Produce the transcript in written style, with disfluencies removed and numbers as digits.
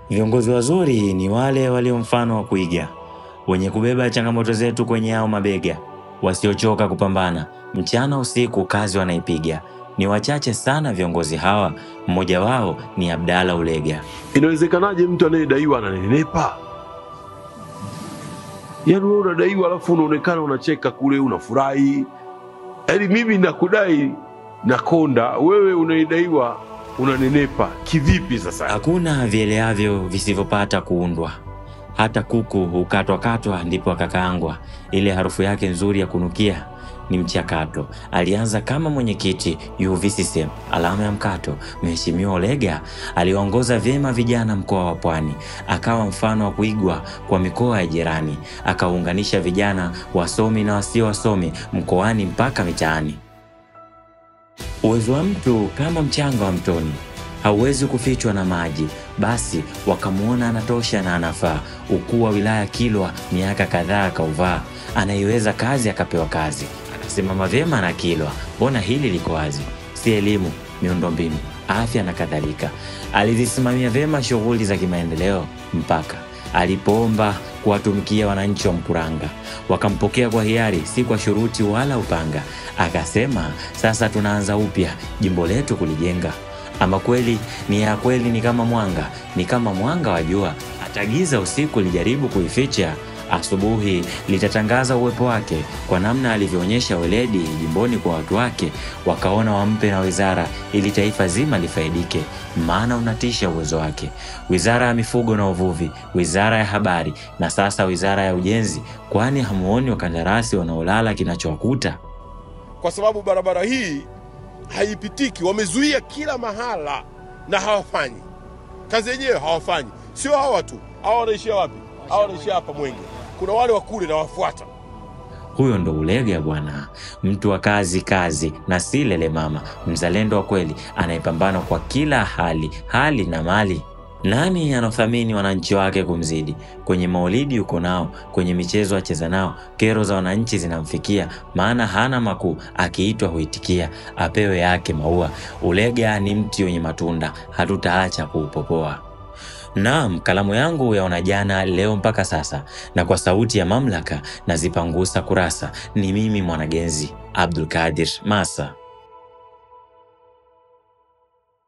Viongozi wazuri ni wale walio mfano wa kuiga, wenye kubeba changamoto zetu kwenye yao mabega, wasiochoka kupambana mchana usiku, kazi wanaipiga. Ni wachache sana viongozi hawa, mmoja wao ni Abdalla Ulega. Inawezekanaje mtu anayedaiwa ananenepa? Yaani wewe unadaiwa alafu unaonekana unacheka kule, unafurahi. Yaani mimi nakudai nakonda, wewe unaidaiwa unanenepa. Kivipi sasa? Hakuna vieleavyo visivyopata kuundwa. Hata kuku hukatwa katwa ndipo akakaangwa. Ile harufu yake nzuri ya kunukia ni mchakato. Alianza kama mwenyekiti UVCCM, alama ya mkato. Mheshimiwa Ulega aliongoza vyema vijana mkoa wa Pwani, akawa mfano wa kuigwa kwa mikoa ya jirani, akaunganisha vijana wasomi na wasio wasomi mkoani mpaka mitaani. Uwezo wa mtu kama mchanga wa mtoni hauwezi kufichwa na maji. Basi wakamuona anatosha na anafaa. Ukuu wa wilaya Kilwa miaka kadhaa akauvaa, anaiweza kazi akapewa kazi, akasimama vyema na Kilwa. Mbona hili liko wazi? Si elimu, miundombinu, afya na kadhalika. Alizisimamia vyema shughuli za kimaendeleo mpaka alipoomba kuwatumikia wananchi wa Mkuranga. Wakampokea kwa hiari, si kwa shuruti wala upanga. Akasema sasa tunaanza upya jimbo letu kulijenga. Ama kweli ni ya kweli, ni kama mwanga, ni kama mwanga wa jua. Hata giza usiku lijaribu kuificha, asubuhi litatangaza uwepo wake. Kwa namna alivyoonyesha weledi jimboni kwa watu wake, wakaona wampe na wizara ili taifa zima lifaidike, maana unatisha uwezo wake. Wizara ya mifugo na uvuvi, wizara ya habari, na sasa wizara ya ujenzi. Kwani hamuoni wakandarasi wanaolala kinachowakuta? Kwa sababu barabara hii haipitiki, wamezuia kila mahala na hawafanyi kazi yenyewe, hawafanyi. Sio hawa tu, hawa wanaishia wapi? Hawa wanaishia hapa Mwenge, kuna wale wa kule na wafuata. Huyo ndo Ulega bwana, mtu wa kazi kazi na si lele mama, mzalendo wa kweli anayepambana kwa kila hali, hali na mali. Nani anathamini wananchi wake kumzidi? Kwenye maulidi yuko nao, kwenye michezo acheza nao, kero za wananchi zinamfikia, maana hana makuu, akiitwa huitikia, apewe yake maua. Ulega ni mti wenye matunda, hatutaacha kuupopoa. Naam, kalamu yangu yaona jana leo mpaka sasa, na kwa sauti ya mamlaka nazipangusa kurasa. Ni mimi Mwanagenzi Abdulkadir Masa.